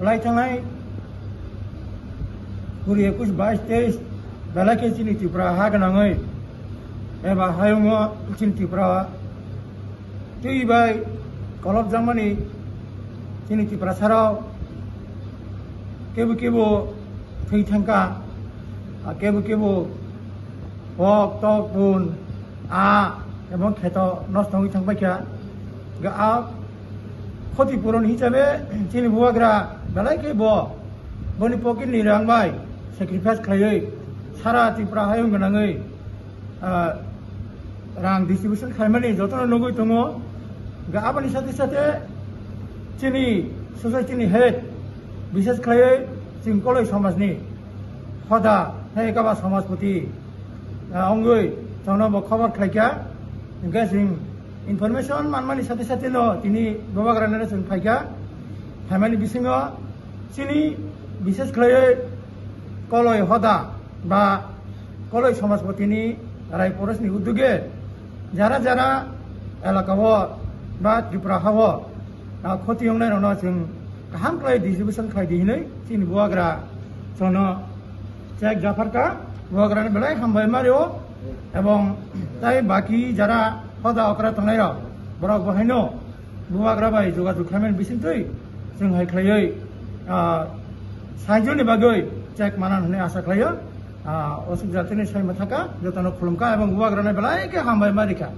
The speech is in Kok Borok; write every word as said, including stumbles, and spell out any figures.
Lai thangnai kuri ekush bais teis belai khe chini Tripura ha gwnangwi eba hayungo chini Tripura twi bai kolobjakmani chini Tiprasarok kebo kebo thwi thangkha, a kebo kebo hok tok bun a ebong kheto nosto wngwi thangpaikha. Ga a khoti puron hisabe chini bubagra belai khe bo boni pocket ni rang bai sacrifice khlaiwi sara Tripura hayung gwnangwi, ah, rang distribution khlaimani jotono nugwi tongo. Ga aboni sathe sathe chini society ni head, bishes khlaiwi chini Koloi somaj ni hoda hai kaba somajpoti, ah, wngwi chwngno bo khobor khlaikha. Hwnkhe chwng information manmani sathe sathe no tini bubagra nani chwng phaikha. Phaimani bisingo chini bishes khlaiwi Koloi hoda ba Koloi somajpoti ni Rai Porosni uduge jara jara elaka o ba Tripura ha o, ah, khoti wngnai rokno chwng kaham khlai distribution khlai di hinwi chini bubagra chwngno check japharkha. Bubagrani belai hambai mario ebong tai baki jara hoda okra tongnai rok borok bo haino bubagra bai jogajog khlaimani bisingtwi chwng hai khlaiwi, ah, saijoni bagwi check manan hwnwi asa khlaio. Ah, osuk jatini sai mathaka jotono khulumkha ebong bubagrani belai khe hambai marikha.